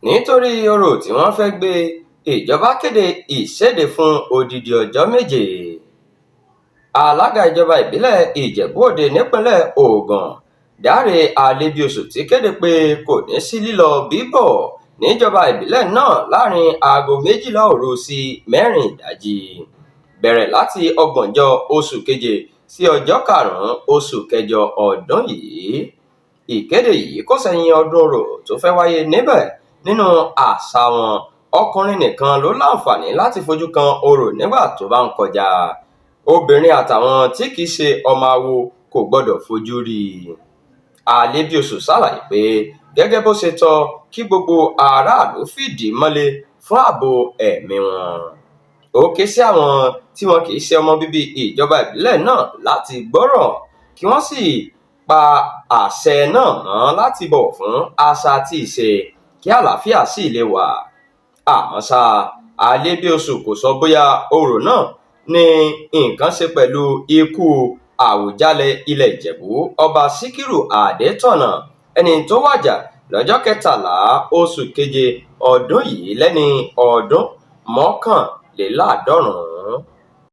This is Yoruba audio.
Nítorí ọrọ̀ tí wọ́n fẹ́ gbé, ìjọba kéde ìséde fún odidi ọjọ́ 7. Alága ìjọba ìbílẹ̀ Ìjẹ̀bú-Òde nípínlẹ̀ Ògùn, Dáre Alébíoṣù, ti kéde pé kò ní sí lílọ bíbọ̀ níjọba ìbílẹ̀ náà láàrin aago 12 òru sí 4 ìdájí, bẹ̀rẹ̀ láti ọgbọ̀njọ́ oṣù keje sí ọjọ́ 5 oṣù kẹjọ ọdún yìí. Ìkéde yìí kò ṣẹ̀yìn ọdún Orò tó fẹ́ wáyé níbẹ̀. Nínú àṣà wọn, ọkùnrin nìkan ló láǹfààní láti fojú kan orò nígbà tó bá ń kọjá. Obìnrin àtàwọn tí kìí ṣe ọmọ awo kò gbọdọ̀ fojú rí i. Alébíoṣù ṣàlàyé pé gẹ́gẹ́ bó ṣe tọ́ kí gbogbo aráàlú fìdí mọ́lé fún ààbò ẹ̀mí wọn. Ó ké sí àwọn tí wọn kìí ṣe ọmọ bíbí ìjọba ìbílẹ̀ náà láti gbọ́rọ̀ kí wọ́n sì pa àṣẹ náà mọ́ láti bọ̀wọ̀ fún àṣà àti ìṣe kí àlàáfíà sì lè wà. Àmọ́ ṣá, Alébíoṣù kò sọ bóyá ọ̀rọ̀ náà ní nǹkan ṣe pẹ̀lú ikú Àwùjalẹ̀ ilẹ̀ Ìjẹ̀bú, Ọba Síkírù Adétọ̀nà, ẹni tó wájà lọ́jọ́ 13 oṣù keje ọdún yìí lẹ́ni ọdún 91.